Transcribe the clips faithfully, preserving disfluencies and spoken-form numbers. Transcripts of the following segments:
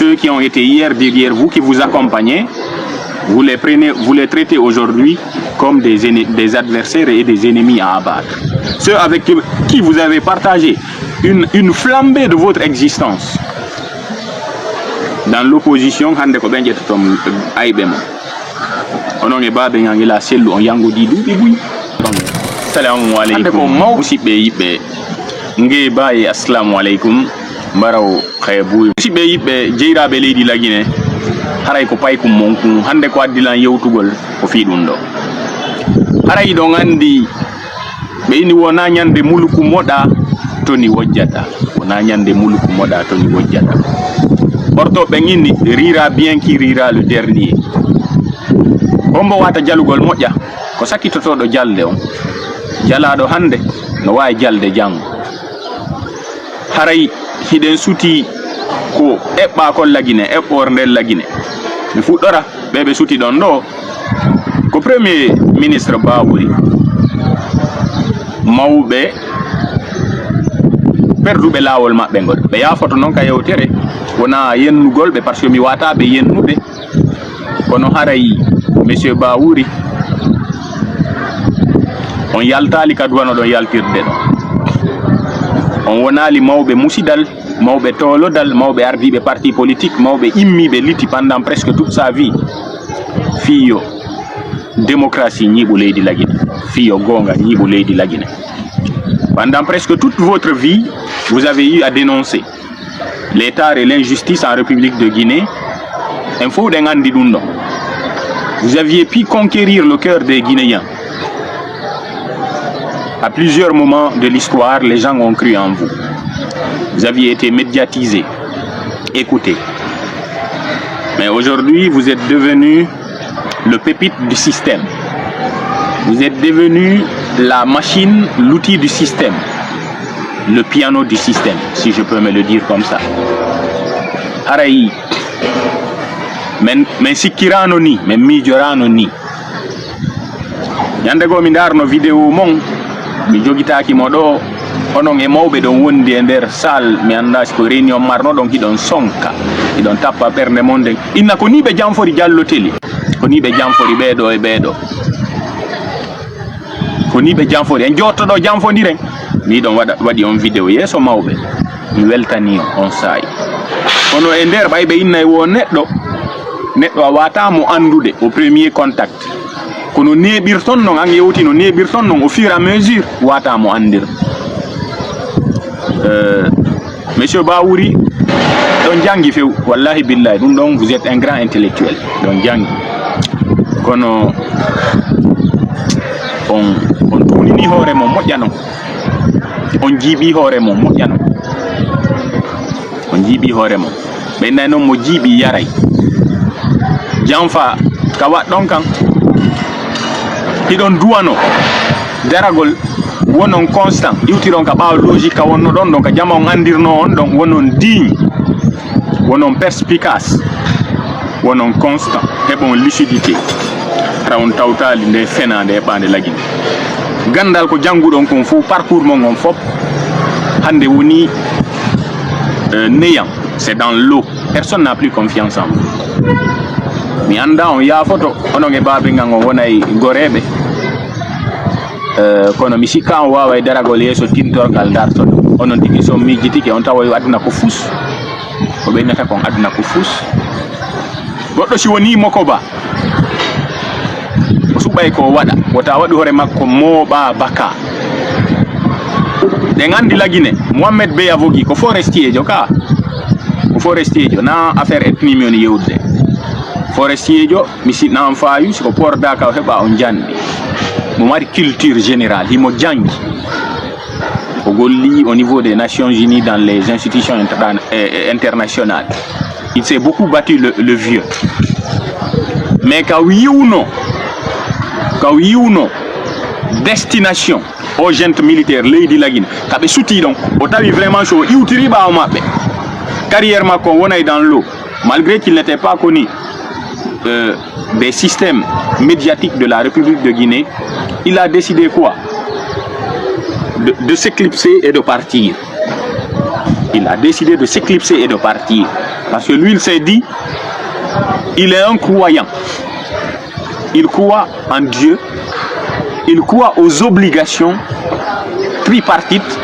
Ceux qui ont été hier derrière vous, qui vous accompagnaient, vous les prenez, vous les traitez aujourd'hui comme des, enne- des adversaires et des ennemis à abattre. Ceux avec qui, qui vous avez partagé une, une flambée de votre existence dans l'opposition, hannde ko ɓen ƴettoton ayɓe mon. Onon e baabe ngan ila sellu on yangodii duuɓi buy. Salamu aleykum, musidɓe e yiɓɓe. Ngee baaye, assalamu aleykum. Mbaraw xaya buy. Musidɓe e yiɓɓe, jeyraaɓe leydi Lagine, haray ko paykum mon kun. Hannde ko addi lan yewtugol ko fii ɗum ɗo. Haray ɗon anndi ɓe inni wonaa ñande mulku moɗa to ni wojjata. Wonaa ñande mulku moɗa to ni wojjata. Orto ɓen inni rira bien qui rira le dernier. Hombo wata jalugol moƴƴa? Ko sakkitotooɗo jalde on. Jalaaɗo hannde no waawi jalde janngo. Haray hiɗen sutii ko eɓɓaa kon Lagine, eɓɓoore nden Lagine. Mi fuɗɗora ɓe ɓe suti ɗon ɗo. Ko premier ministre Bawuri, mawɓe perduɓe laawol maɓɓe ngol. Ɓe yaafoto non ka yewtere, wonaa yennugol ɓe, par ce que mi waataa ɓe yennude. Kono haray, monsieur Bawuri, on yaltaali ka duwanoɗon yaltirde ɗon. On wonaali mawɓe musidal, mawɓe toolodal, mawɓe ardiiɓe parti politique, mawɓe immiiɓe liti pendant presque toute sa vie. Fii yo démocratie ñiiɓu leydi Lagine, fii yo goonga ñiiɓu leydi Lagine. Pendant presque toute votre vie, vous avez eu à dénoncer les tares et l'injustice en République de Guinée. En fof ɗen anndi ɗum ɗon. Vous aviez pu conquérir le cœur des Guinéens. À plusieurs moments de l'histoire, les gens ont cru en vous. Vous aviez été médiatisé, écouté. Mais aujourd'hui, vous êtes devenu le pépite du système. Vous êtes devenu la machine, l'outil du système, le piano du système, si je peux me le dire comme ça. Haray, men, men sikkiraano ni, men miijoraano ni. Ñande goo mi ndaarno vidéo mon, mi jogitaaki mo ɗo, onon e mawɓe ɗon wondi e nder salle, mi anndaa si ko réunion marnoɗon, hiɗon sonka, hiɗon tappa ɓernde mon nden. Inna ko nii ɓe janfori Jallo Teli, ko nii ɓe janfori ɓee ɗo e ɓee ɗo. Ko nii ɓe janfori. En jotto ɗo janfondiren. Miɗon waɗa, waɗi on vidéo yeeso mawɓe. Mi weltanii on, on saa'i. Kono e nder ɓay ɓe innay wo neɗɗo, neɗɗo a waataa mo anndude au premier contact. Kono neeɓirton non, an yewti no neeɓirton non au fur et à mesure, waataa mo anndir. Euh, Monsieur Bawuri, ɗon janngi few, wallahi billahi, ɗum ɗon, vous êtes un grand intellectuel, ɗon janngi. Kono on, on tuunini hoore mon moƴƴa non, on jiiɓi hoore mon moƴƴa non, on jiiɓi hoore mon. Ɓe innay noon mo jiiɓi yaray. Janfa ka waɗɗon kan, hiɗon duwano daragol, wonon constant, iwtiron ka ɓaawo logique ka wonnoɗon ɗon, ka jama on anndirnoo on ɗon, wonon digne, wonon perspicace, wonon constant, heɓon lucidité. Hara on tawtaali nde fenaande eɓɓaande Lagine. Ganndal ko jannguɗon kon fof, parcours mon on fof, hannde woni, euh, néant, c'est dans l'eau. Personne n'a plus confiance en vous. Mi anndaa on yaafoto, onon e baabe ngan on wonay goreeɓe. Eh, kono mi sikka on waaway daragol yeeso tintorgal dartoɗo. Onon tigi so on miijitike, on tawoy aduna ko fus. Ko ɓe innata kon aduna ko fus. Goɗɗo si wonii mokoba, o suɓay ko o waɗa. Wota waɗu hoore makko mooɓa baka. Ɗen anndi Lagine, Mohamed Bey Avogi ko forestier jo ka. Ko forestier jo, na affaire ethnie mi woni yewtude. Forestier jo, mi si na on faayu, si ko porda ka o heɓa on janɗi. Mo mari culture générale, himo janngi. O golli au niveau des Nations Unies dans les institutions inter-, eh, eh, internationales. Il s'est beaucoup battu le, le vieux. Mais ka o yiwno, ka o yiwno destination o gente militaire leydi Lagine, ka ɓe suti ɗon, o tawi vraiment so o iwtiri ɓaawo maɓɓe. Carrière makko on wonay dans l'eau, malgré qu'il n'était pas connu, euh, des systèmes médiatiques de la République de Guinée, il a décidé quoi? De, de s'éclipser et de partir. Il a décidé de s'éclipser et de partir. Parce que lui, il s'est dit, il est un croyant. Il croit en Dieu. Il croit aux obligations tripartites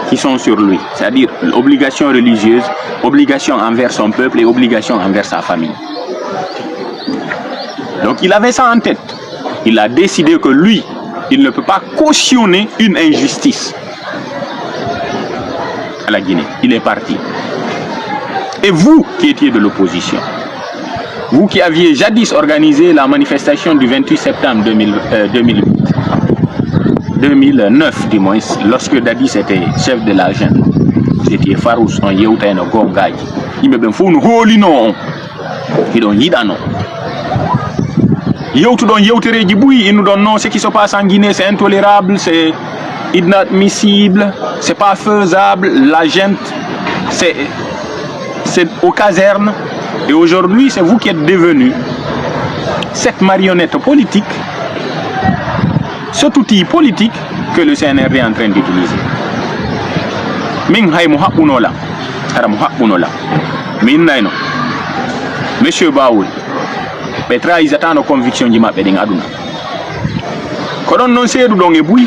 qui sont sur lui. C'est-à-dire l'obligation religieuse, obligation envers son peuple et obligation envers sa famille. Donc il avait ça en tête. Il a décidé que lui, il ne peut pas cautionner une injustice à la Guinée. Il est parti. Et vous qui étiez de l'opposition, vous qui aviez jadis organisé la manifestation du vingt-huit septembre deux mille, euh, deux mille huit, deux mille neuf du moins, lorsque Dadis était chef de la junte, vous étiez farouche, on yewta eno gongaji. Yimɓe ɓen fof no hoolino on. Hiɗon yiɗano. Yewtuɗon yewtereeji buy, innuɗon non, ce qui se passe en Guinée, c'est intolérable, c'est inadmissible, c'est pas faisable, la gente, c'est, c'est aux casernes. Et aujourd'hui, c'est vous qui êtes devenu cette marionnette politique, cet outil politique que le C N R D est en train d'utiliser. Min hay mo haɓɓuno la, hara mo haɓɓuno la. Mi innayno, Monsieur Bawul, ɓe trahisatano conviction ji maɓɓe ɗin aduna. Ko ɗon non seeduɗon e buy.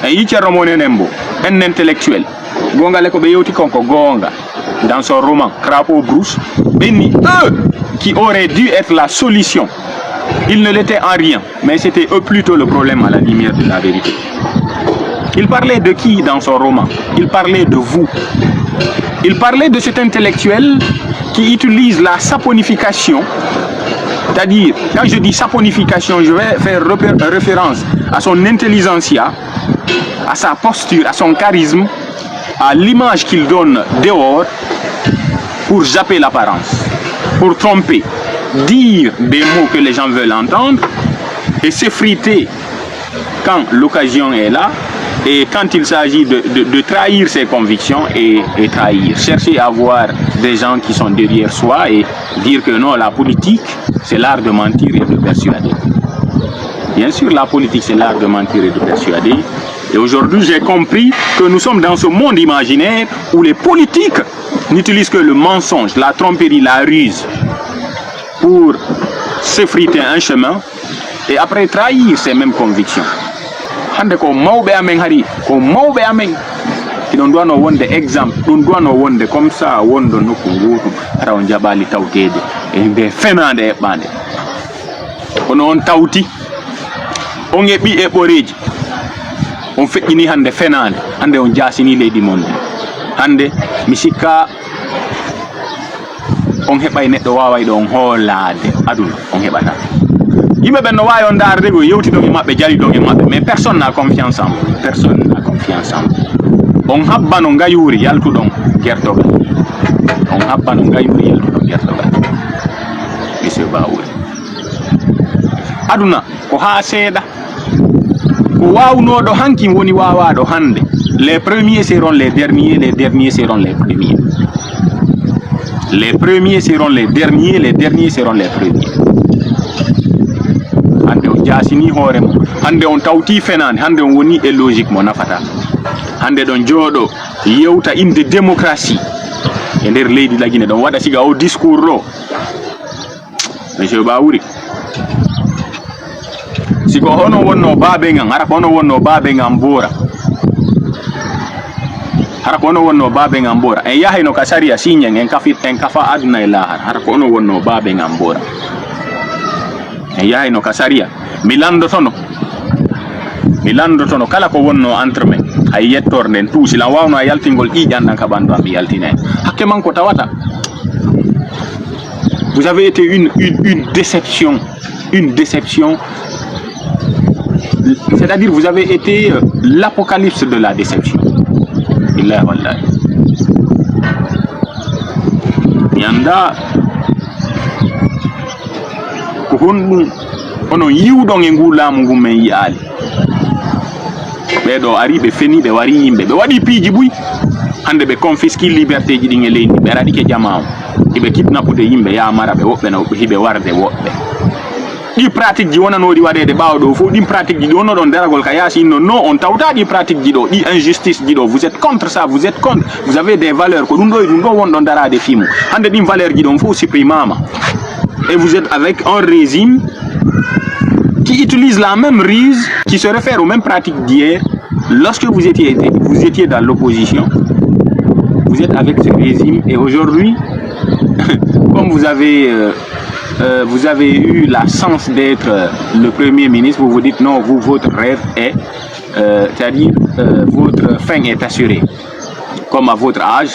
En yii Ceerno Moon en mbo, un intellectuel. Goonga le ko ɓe yewti kon ko goonga. Dans son roman, Crapaud Brousse, ɓe inni, eux qui auraient dû être la solution, ils ne l'étaient en rien, mais c'était eux plutôt le problème à la lumière de la vérité. Il parlait de qui dans son roman? Il parlait de vous. Il parlait de cet intellectuel qui utilise la saponification, c'est-à-dire, quand je dis saponification, je vais faire repé-, référence à son intelligentsia, à sa posture, à son charisme, à l'image qu'il donne dehors pour zapper l'apparence, pour tromper, dire des mots que les gens veulent entendre et s'effriter quand l'occasion est là et quand il s'agit de, de, de trahir ses convictions et, et trahir. Chercher à voir des gens qui sont derrière soi et dire que non, la politique, c'est l'art de mentir et de persuader. Bien sûr, la politique, c'est l'art de mentir et de persuader. Et aujourd'hui, j'ai compris que nous sommes dans ce monde imaginaire où les politiques n'utilisent que le mensonge, la tromperie, la ruse pour s'effriter un chemin et après trahir ses mêmes convictions. Hannde ko mawɓe amen hari, ko mawɓe amen. Hiɗon duwano wonde exemple, ɗum duwano wonde comme ça, wonde nokku gootu, hara on jaɓaali tawteede e nde fenaande eɓɓaande. Kono on tawti, on eɓɓi eɓɓoreeji, on feƴƴini hannde fenaande, hannde on jaasini leydi mon ndi. Hannde mi sikka on heɓay neɗɗo waawayɗo on hoolaade aduna, on heɓata. Yimɓe ɓen no waawi on ndaarde ko yewtiɗon e maɓɓe, jaliɗon e maɓɓe, mais personne n'a confiance en vous. Personne n'a confiance en vous. On habbano ngayuuri yaltuɗon gertogal. On habbano ngayuuri yaltuɗon gertogal. Monsieur Bawul. Aduna ko haa seeɗa. Ko waawnooɗo hanki woni waawaaɗo hannde. Les premiers seront les derniers, les derniers seront les premiers. Les premiers seront les derniers, les derniers seront les premiers. Hannde on jaasini hoore mum. Hannde on tawti fenaande. Hannde on woni e logique mo nafata. Hannde ɗon jooɗo yewta innde démocratie e nder leydi Lagine. Ɗon waɗa siga o discours ɗo. Monsieur Bawuri. Si ko hono wonno baabe ngan, hara ko hono wonno baabe ngan boora. Hara ko hono wonno baabe ngan boora. En yahayno ka sariya siñen, en kafi, en kafa aduna e laahara. Hara ko hono wonno baabe ngan boora. En yahayno ka sariya. Mi landotono. Mi landotono kala ko wonno entre men. Hay yettor nden tuusi lan wawno a yaltingol ƴiiƴan ɗan ka ɓandu am mi yaltina en. Hakke man ko tawata. Vous avez été une, une, une déception. Une déception. C'est-à-dire, vous avez été, euh, l'apocalypse de la déception. Billahi wallahi. Mi anndaa ko honɗum onon yiwɗon e nguu laamu ngun men yi'aali. Ɓee ɗoo arii, ɓe fenii, ɓe warii yimɓe, ɓe waɗii piiji buy. Hannde ɓe confisquii libertéeji ɗin e leydi, ɓe raɗike jamaa on. Hiɓe kidnapude yimɓe, yaa mara ɓe woɓɓe na woɓɓe, hiɓe warde woɓɓe. Ɗi pratique ji wonanooɗi waɗeede ɓaawo ɗo fof, ɗin pratique ji ɗo no ɗon daragol ka yaasi, non, non, on tawta ɗi pratique ji ɗo, ɗi injustice ji ɗo, vous êtes contre ça, vous êtes contre, vous avez des valeurs, ko ɗum ɗo e ɗum ɗo wonɗon daraade fii mum. Hannde ɗin valeur ji ɗon fof supprimama. Et vous êtes avec un régime qui utilise la même ruse, qui se réfère aux mêmes pratiques d'hier. Lorsque vous étiez, vous étiez dans l'opposition, vous êtes avec ce régime et aujourd'hui, comme vous avez, euh, euh, vous avez eu la chance d'être, euh, le premier ministre, vous vous dites non, vous, votre rêve est, euh, c'est-à-dire, euh, votre fin est assurée. Comme à votre âge,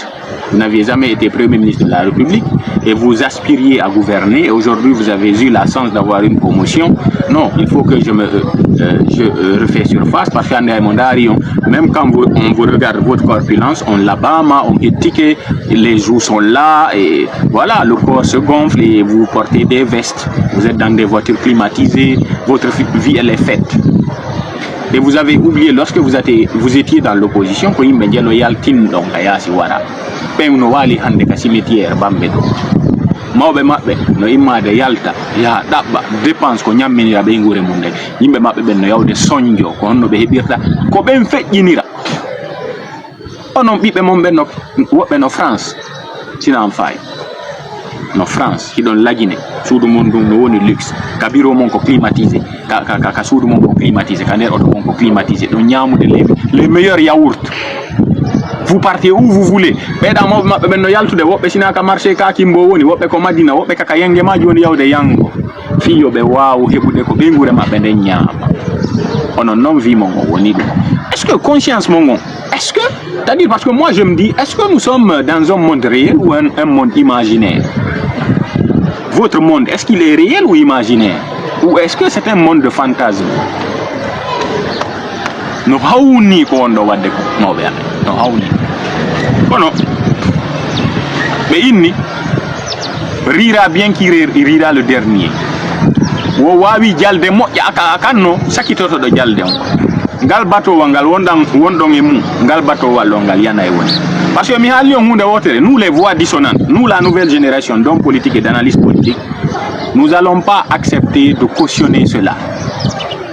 vous n'aviez jamais été Premier ministre de la République et vous aspiriez à gouverner. Et aujourd'hui, vous avez eu la chance d'avoir une promotion. Non, il faut que je me, euh, euh, je, euh, refais surface parce que hannde hay mo ndaari on, même quand vous, on vous regarde votre corpulence, on labama, on critique, les joues sont là et voilà, le corps se gonfle et vous portez des vestes. Vous êtes dans des voitures climatisées, votre vi-, vie, elle est faite. Et vous avez oublié, lorsque vous étiez, vous étiez dans l'opposition, ko yimɓe njeloyal tinɗon ka yaasi wara. Ɓen no waali hannde ka cimetière Bambe ɗo. Mawɓe maɓɓe no immaade yalta, yaha ɗaɓɓa dépense ko ñamminira ɓeynguure mum nden. Yimɓe maɓɓe ɓen no yawde soñjo, ko honno ɓe heɓirta? Ko ɓen feƴƴinira. Onon ɓiɓɓe mon ɓen no, woɓɓe no France, sina on faayi. No France, hiɗon lagine. Suudu mon ndun no woni luxe. Ka bureau mon ko climatisé. Ka, ka, ka, ka suudu mon ko climatisé. Ka nder oto mon ko climatisé. Ɗon ñaamude les, les meilleurs yaourts. Vous partez où vous voulez. Ɓeeɗa mawɓe maɓɓe ɓen no yaltude. Woɓɓe sina ka marché ka Kimbo woni. Woɓɓe ko Madina. Woɓɓe ka, ka Yenge ma jooni yawde Yango. Fii yo ɓe waawu heɓude ko ɓeynguure maɓɓe nden ñaama. Onon non vie mon o woni ɗum. Est-ce que conscience mon on? Est-ce que, c'est-à-dire, parce que moi je me dis, est-ce que nous sommes dans un monde réel ou un, un monde imaginaire? Votre monde, est-ce qu'il est réel ou imaginaire? Ou est-ce que c'est un monde de fantasme? No hawni ko wonɗo waɗde ko, mawɓe amen. No hawni. Kono, ɓe inni, rira bien qui ri-, rira le dernier. Wo waawi jalde moƴƴa aka, akanno, sakitotoɗo jalde on. Ngal batowal ngal wonɗan, wonɗon e mum, ngal batowal ɗon ngal yana e woni. Parce que mi haali on huunde wootere, nous les voix dissonantes, nous la nouvelle génération d'hommes politiques et d'analystes politiques, nous allons pas accepter de cautionner cela.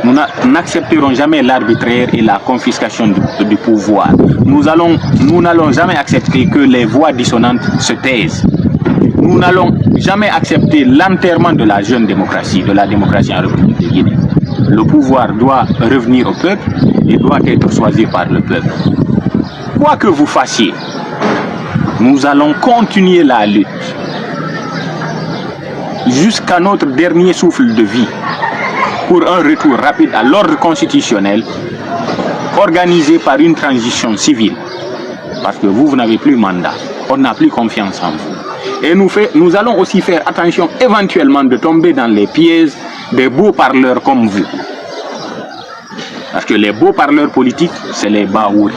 Nous n'a-, n'accepterons jamais l'arbitraire et la confiscation du, du pouvoir. Nous allons, nous n'allons jamais accepter que les voix dissonantes se taisent. Nous n'allons jamais accepter l'enterrement de la jeune démocratie, de la démocratie en République de Guinée. Le pouvoir doit revenir au peuple et doit être choisi par le peuple. Quoi que vous fassiez, nous allons continuer la lutte jusqu'à notre dernier souffle de vie pour un retour rapide à l'ordre constitutionnel organisé par une transition civile. Parce que vous, vous n'avez plus mandat. On n'a plus confiance en vous. Et nous fait, nous allons aussi faire attention éventuellement de tomber dans les pièges des beaux parleurs comme vous. Parce que les beaux parleurs politiques, c'est les baouri.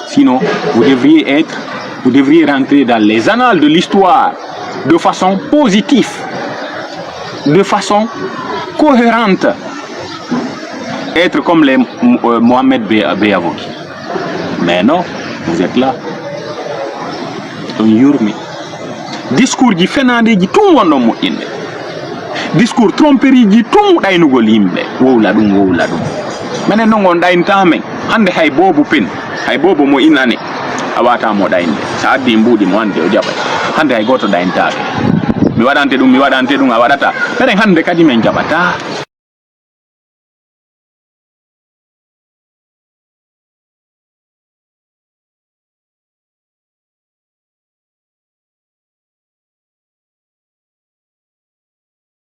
Sinon, vous devriez être, vous devriez rentrer dans les annales de l'histoire de façon positive, de façon cohérente, être comme les, euh, Mohamed Be-, Beyavoki. Mais non, vous êtes là. On yurmi. Discours ji fenaandeeji tun wonɗon moƴƴinde. Discours tromperie ji tun ɗaynugol yimɓe. Wowla ɗum, wowla ɗum. Menen non on ɗayntaa men. Hannde hay boobo pen, hay boobo mo inane, a wata mo ɗaynde. Sa addi mbuuɗi mo hannde o jaɓay. Hannde hay gooto ɗayntaake. Mi waɗante ɗum, mi waɗante ɗum, a waɗata. Menen hannde kadi men jaɓataa.